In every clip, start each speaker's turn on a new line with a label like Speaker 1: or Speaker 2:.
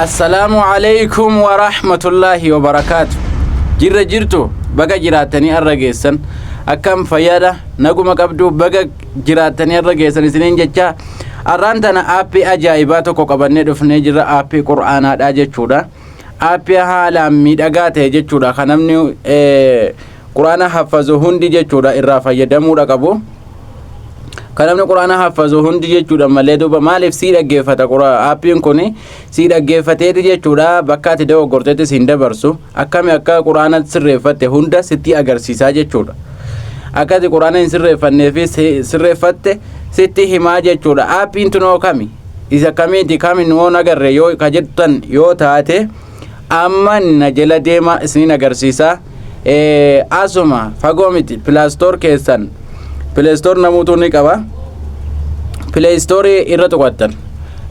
Speaker 1: Assalaamu alaikum wa rahmatullaahi wa barakaatu. Jirra jirtu, baga jiraattanii har'a geessan. Akkam, fayyaadha? Naguma qabdu? Baga jiraattanii har'a geessan isiniin jecha. Har'aan tana aappii ajaa'ibaa tokko qabannee dhufnee jirra. Aappii qur'aanaadha jechuudha. Aappii haalaan miidhagaa ta'e jechuudha. Kan namni qur'aana haffazu hundi jechuudha irraa fayyadamuudha qabu. Kan namni quraana haffazu hundi jechuudha malee duuba maaliif sii dhaggeeffata? Aappiin kun sii dhaggeeffateeti jechuudha. Bakka ati dogoggorteetti siin dabarsu, akkami akka quraana sirreeffatte hunda sitti agarsiisaa jechuudha. Akka ati quraana hin sirreeffannee fi sirreeffatte sitti himaa jechuudha. Aappiin tunoo kami, isa kamiiti, kami nuun agarre yoo ka jettan yoo taate, amma na jala deema, isiniin agarsiisa. Asuma fagoo miti, Play Store keessan, Play Store namuutu ni qaba. Play Store irra tuqattan.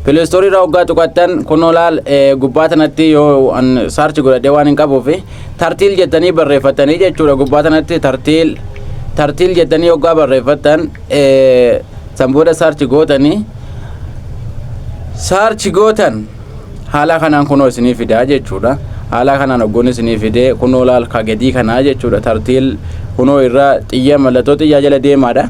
Speaker 1: Play Store irra hoggaa tuqattan, kunoo laal, gubbaa tanatti yoo an search godhadhee waan hin qabuuf, Tartiil jettanii barreeffattanii jechuudha. Gubbaa tanatti Tartiil, Tartiil jettanii hoggaa barreeffattan, san booda search gootanii, search gootan, haala kanaan kunoo isinii fidaa jechuudha. Haala kanaan hoggoon isinii fidee, kunoo laal, ka gadii kanaa jechuudha. Tartiil kunoo irra xiyya, mallattoo xiyyaa jala deemaadha.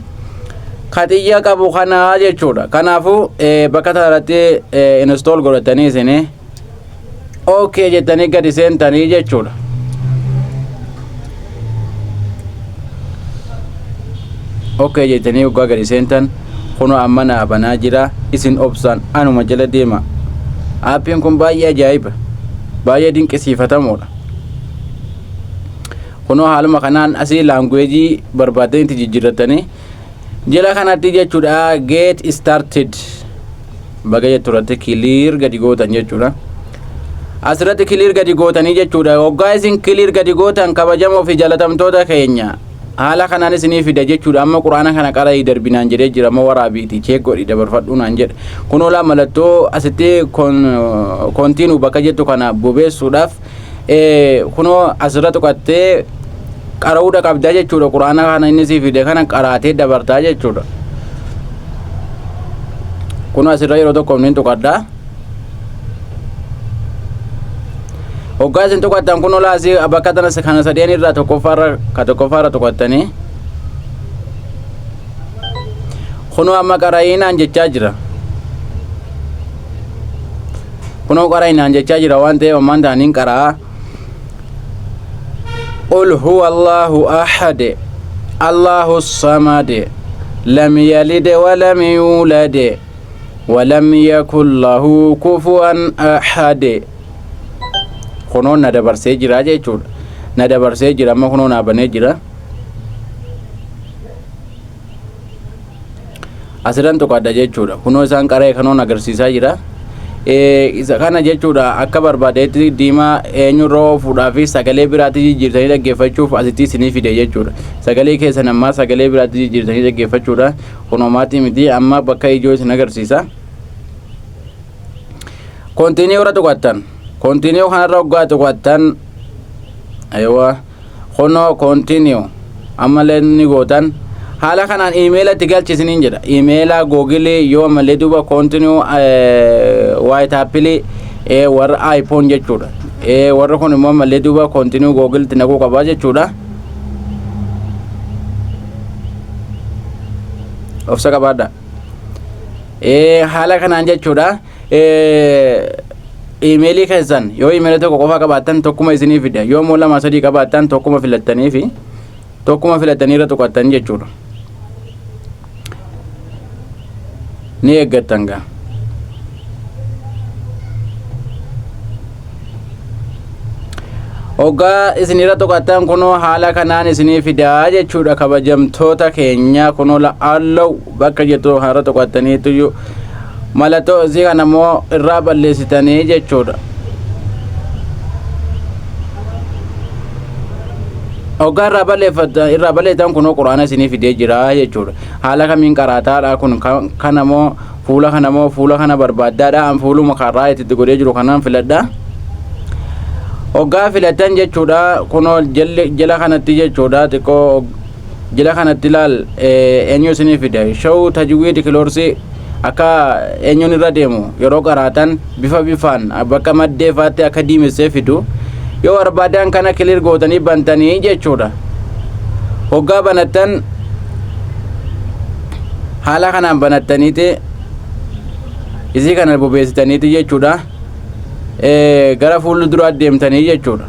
Speaker 1: Ka xiyya qabu kanaa jechuudha. Kanaafuu bakka tanarratti install godhatanii, isinii okay jettanii gadi seentanii jechuudha. Okay jettanii hoggaa gadi seentan, kunoo amma naa banaa jira. Isin obsaan anuma jala deema. Aappiin kun baay'ee ajaa'iba, baay'ee dinqisiifatamoodha. Kunoo haaluma kanaan asii language barbaaddanii itti jijjiirratanii, jala kanatti jechuudha, get started baga jettu irratti clear gadi gootan jechuudha. Asirratti clear gadi gootanii jechuudha. Hoggaa isin clear gadi gootan, kabajamoo fi jaalatamtoota keenya, haala kanaan isinii fida jechuudha. Amma quraana kana qara'ii darbinaan jedhee jira. Amma waraabiiti check godhi dabarfadhuu naan jedha. Kun olaa mallattoo asitti continue bakka jettu kana bobeessuudhaaf, kunoo asirra tuqattee qara'uudha qabdaa jechuudha. Quraana kana inni sii fide kana qaraatee dabartaa jechuudha. Kunoo asirra yeroo tokko niin tuqadhaa. Hoggaa isin tuqattan, kun olaa asii bakka tana kana sadeen irraa tokkoffaarra, ka tokkoffaarra tuqattanii, kunoo amma qara'iinaan jechaa jira. Kunoo qara'iinaan jechaa jira waan ta'eef, ammaan ta'aniin qara'a. قل هو الله أحد الله الصمد لم يلد ولم يولد ولم يكن له كفوا أحد. Kunoo na dabarsee jira jechuudha. Na dabarsee jira. Amma kunoo naa banee jira. Asirran tuqadha jechuudha. Kunoo isaan qaree kanoon agarsiisaa jira. Isa kana jechuudha, akka barbaadetti diimaa eenyurra oofuudhaa fi sagalee biraatti jijjiirtanii dhaggeeffachuuf asitti isinii fide jechuudha. Sagalee keessan ammaa sagalee biraatti jijjiirtanii dhaggeeffachuudha. Kunoo maatii miti, amma bakka ijoo isin agarsiisa. Continue irra tuqattan. Continue kanarra hoggaa tuqattan, aywa, kunoo continue ammallee ni gootan. Haala kanaan iimeela itti galchi isiniin jedha. Iimeela Google yoo ammallee duuba continue waayit Apple, warra iPhone jechuudha. Warra kun immoo ammallee duuba continue Google itti naquu qabaa jechuudha. Obsa qabaadha. Haala kanaan jechuudha. Iimeelii keessan yoo iimeelii tokko qofa qabaattan, tokkuma isinii fida. Yoo immoo lama sadii qabaattan, tokkuma filattanii fi tokkuma filattanii irra tuqattan jechuudha. Ni eeggattan gaa. Hoggaa isinirra tuqattan, kunoo haala kanaan isinii fidaa jechuudha. Kabajamtoota keenya, kunoo la'aallow bakka jettu kanarra tuqattaniituyyuu, mallattoo isii kana immoo irraa balleessitanii jechuudha. Hoggaa irraa balleeffatan, irraa balleessan, kunoo quraana isinii fidee jira jechuudha. Haala kamiin qaraataadha kun? Kana moo fuula kana moo fuula kana barbaaddaadha? An fuuluma karaa itti godhee jiru kanaan filadha. Hoggaa filatan jechuudha, kunoo jala kanatti jechuudha, xiqqoo jala kanatti ilaal, eenyu isinii fida? Show tajwiid course. Akka eenyuun irra deemu yeroo qaraatan bifa bifaan bakka maddee faatti akka diimessee fidu yoo barbaadan kana clear gootanii bantanii jechuudha. Hoggaa banattan haala kanaan banattaniiti isii kana bobeessitaniiti jechuudha. Gara fuulduraa deemtanii jechuudha.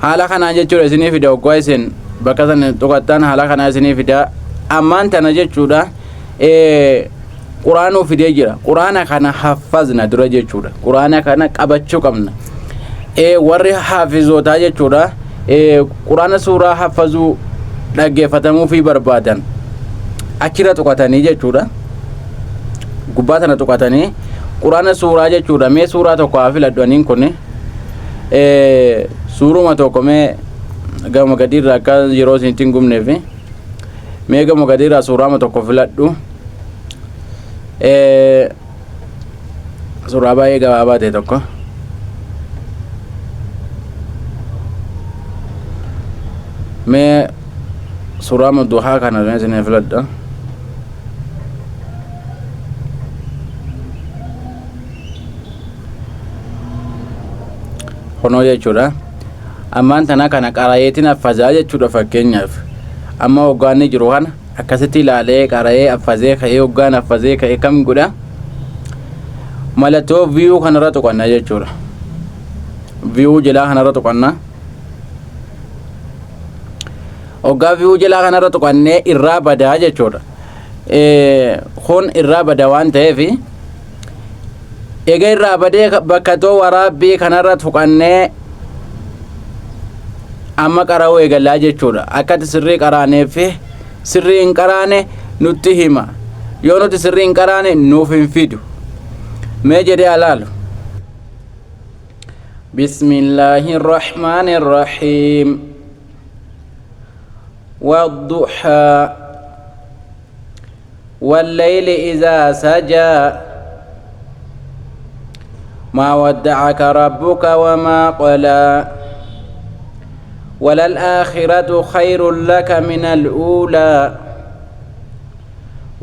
Speaker 1: Haala kanaan jechuudha isinii fida. Hoggaa isin bakka sana tuqattan haala kanaa isinii fida. Ammaan tana jechuudha quraanuu fidee jira. Quraana kana haffazna dura jechuudha. Quraana kana qabachuu qabna. Warri haafizootaa jechuudha quraana suuraa haffazuu dhaggeeffatamuu fi barbaadan achirra tuqatanii jechuudha. Gubbaa tana tuqatanii quraana suuraa jechuudha. Mee suuraa tokko haa filadhu. Aniin kun suuruma tokko mee gama gadiirraa akka yeroo isinitti hin gubneef mee gama gadiirraa suuraama tokko filadhu. Suuraa baay'ee gabaabaa ta'e tokko. Mee suuraa duhaa kana mee isinii filadha. Kunoo jechuudha. Ammaan tana kana qarayeetiin affazaa jechuudha. Fakkeenyaaf amma hoggaanni jiru kana akkasitti ilaalee qara'ee affazee ka'ee, hoggaan affazee ka'ee kam godha? Mallattoo view kanarra tuqanna jechuudha. View jalaa kanarra tuqanna. Hoggaa view jalaa kanarra tuqannee irraa badaa jechuudha. Kun irraa bada waan ta'eef, egaa irraa badee bakka too waraabbii kanarra tuqannee amma qara'uu eegalaa jechuudha. Akkatti sirrii qaraanee fi sirrii hin qaraane nutti hima. Yoo nuti sirrii hin qaraane nuuf hin fidu. Mee jedhee alaalu. بسم الله الرحمن الرحيم والضحى والليل إذا سجى ما ودعك ربك وما قلى وللآخرة خير لك من الأولى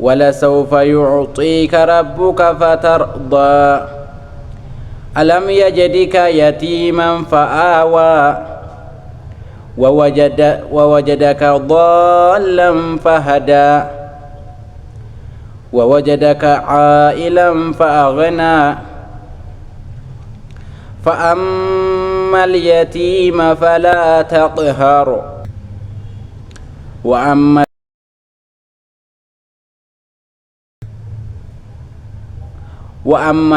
Speaker 1: ولسوف يعطيك ربك فترضى ألم يجدك يتيما فآوى ووجدك ضالا فهدى ووجدك عائلا فأغنى فأما اليتيم فلا تقهر وأما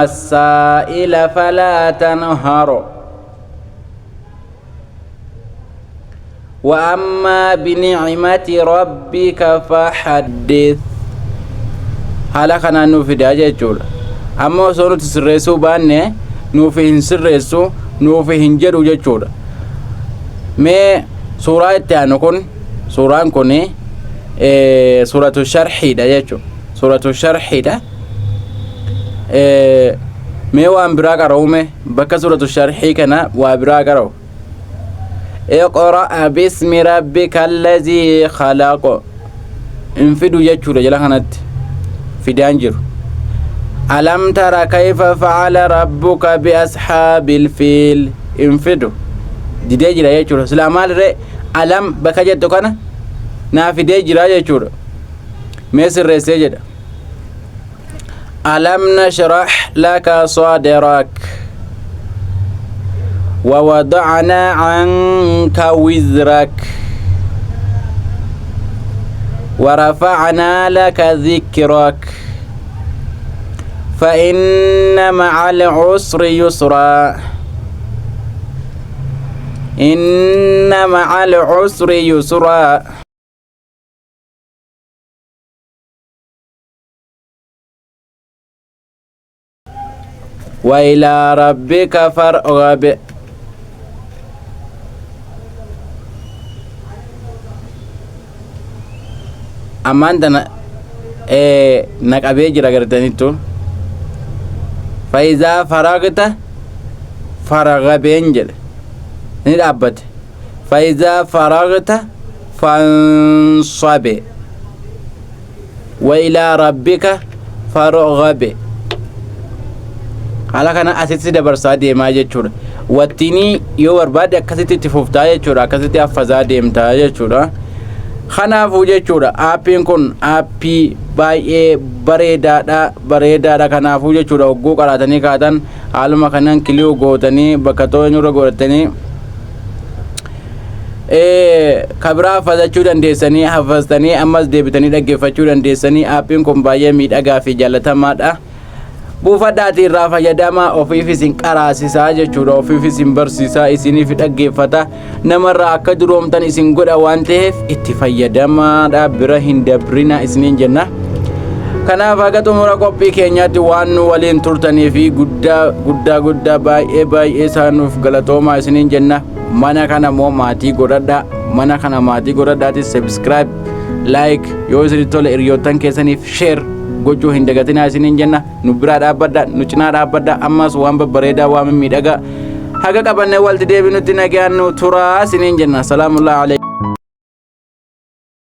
Speaker 1: السائل فلا تنهر وأما بنعمة ربك فحدث. Haala kanaan nuuf fidaa jechuudha. Amma osoo nuti sirreessuu baanne nuuf hin sirreessu, nuuf hin jedhu jechuudha. Mee suuraa itti aanu kun, suuraan kun suuratu sharxiidha jechuudha. Suuratu sharxiidha. Mee waan biraa qara'ume, bakka suuratu sharxii kana waa biraa qara'u. اقرأ باسم ربك الذي خلق hin fidu jechuudha. Jala kanatti fidaan jiru. ألم تر كيف فعل ربك بأصحاب الفيل hin fidu, didee jira jechuudha. Silaa maalirree ألم bakka jettu kana naa fidee jira jechuudha. Mee sirreessee jedha. ألم نشرح لك صدرك ووضعنا عنك وزرك ورفعنا لك ذكرك فإن مع العسر يسرا إن مع العسر يسرا. وإلى ربك فارغب. Ammaan tana na qabee jira gartaniittu. فإذا فرغت فارغب jedhe. Ni dhaabbate. Fayizaa faragta fansabe. Wa ilaa rabbika farghabe. Haala kana asitti dabarsaa deemaa jechuudha. Wattiinii yoo barbaadde akkasitti itti fuftaa jechuudha. Akkasitti haffazaa deemtaa jechuudha. Kanaafuu jechuudha, aappiin kun aappii baay'ee bareedaadha, bareedaadha. Kanaafuu jechuudha, hogguu qaraatanii kaatan haaluma kanaan click gootanii bakka too'inurra godhatanii kabiraa haffazachuu dandeessanii, haffaztanii ammas deebitanii dhaggeeffachuu dandeessanii. Aappiin kun baay'ee miidhagaa fi jaalatamaadha. Buufadhaatii irraa fayyadamaa. Ofiif isin qaraasisaa jechuudha, ofiif isin barsiisaa, isiniif dhaggeeffata, namarraa akka duroomtan isin godha waan ta'eef itti fayyadamaadha, bira hin dabrina isiniin jenna. Kanaaf haga xumura qophii keenyaatti waan nu waliin turtanii fi guddaa guddaa guddaa baay'ee baay'ee isaanuuf galatoomaa isiniin jenna. Mana kana immoo maatii godhadhaa, mana kana maatii godhadhaatis subscribe, like, yoo isinitti tole hiriyoottan keessaniif share gochuu hin dagatinaa isiniin jenna. Nu biraa dhaabbadha, nu cinaa dhaabbadha. Ammas waan babbareedaa, waan mimmiidhagaa haga qabannee walitti deebinutti nagaan nu turaa isiniin jenna. Salaamullaahi alaykum.